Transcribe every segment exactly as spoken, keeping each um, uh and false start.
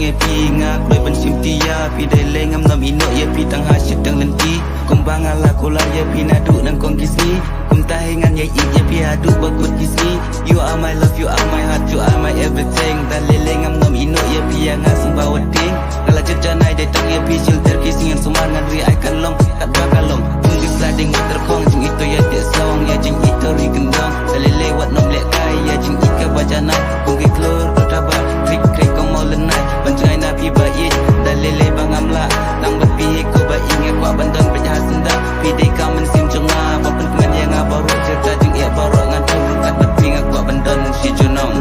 Phi nga kloi ban shim ti ïa phi, dei lei ngam nym ïehnoh ïa phi tang ha shit tang lynti. Kumba nga la kular ïa phi naduh nyngkong ki sngi, kumta hi ngan ïa ïeit ïa phi haduh ba kut ki sngi. You are my love, you are my heart, you are my everything. Da lei lei ngam nym ïehnoh ïa phi ïa nga sngewbha wat tieng. Nga la jot janai dei tang ïa phi, shelter ki sngi ngan sumar ngan ri ai kan long katba ka long. Kum ki flooding water khong, jingïeit to ïa te song, ïa jingïeit to ri kyndong. Da lei lei wat nym leh kai ïa jingïeit kaba janai. Kum ki klur to taba, krik krik ko mo lynai. Ban jngai na phi ba ïeit, da lei lei ba ngam lah. Nang bad phi hi ko ba ïeit, nga kwah ban don beit ha syndah. Phi dei ka mynsiem jong nga, ba pynkmen ïa nga baroh, jyrta jingeh baroh ngan thung ryngkat bad phi, nga kwah ban don shi junom.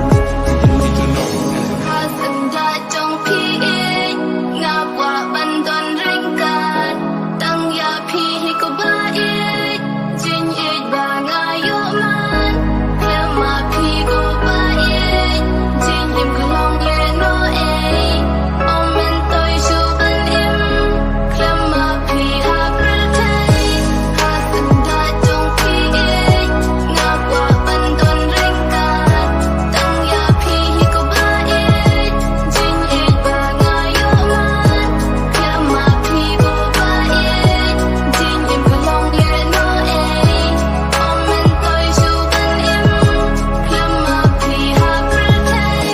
Ha syndah jong phi ïeit, nga kwah ban don ryngkat. Tang ïa phi hi ko ba ïeit, jingïeit ba nga ïoh man. Khlem ma phi ko ba ïeit, jingim ka long lehnoh ei. Ym myntoi shuh ban im, khlem ma phi ha pyrthei. Ha syndah jong phi ïeit, nga kwah ban don ryngkat. Tang ïa phi hi ko ba ïeit, jingïeit ba nga ïoh man. Khlem ma phi ko ba ïeit, jingim ka long lehnoh ei. Ym myntoi shuh ban im, khlem ma phi ha pyrthei.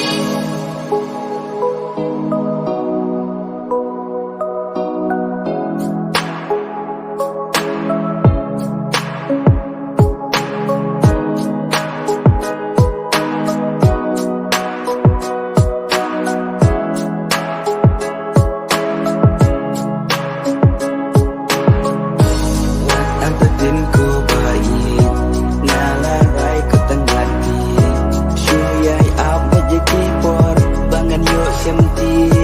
Wat hangta dien ko ba ïeit, nga la rai ko tang wat tieng. Shu ïai ap bad ïa ki por ba ngan ïoh shem tieng.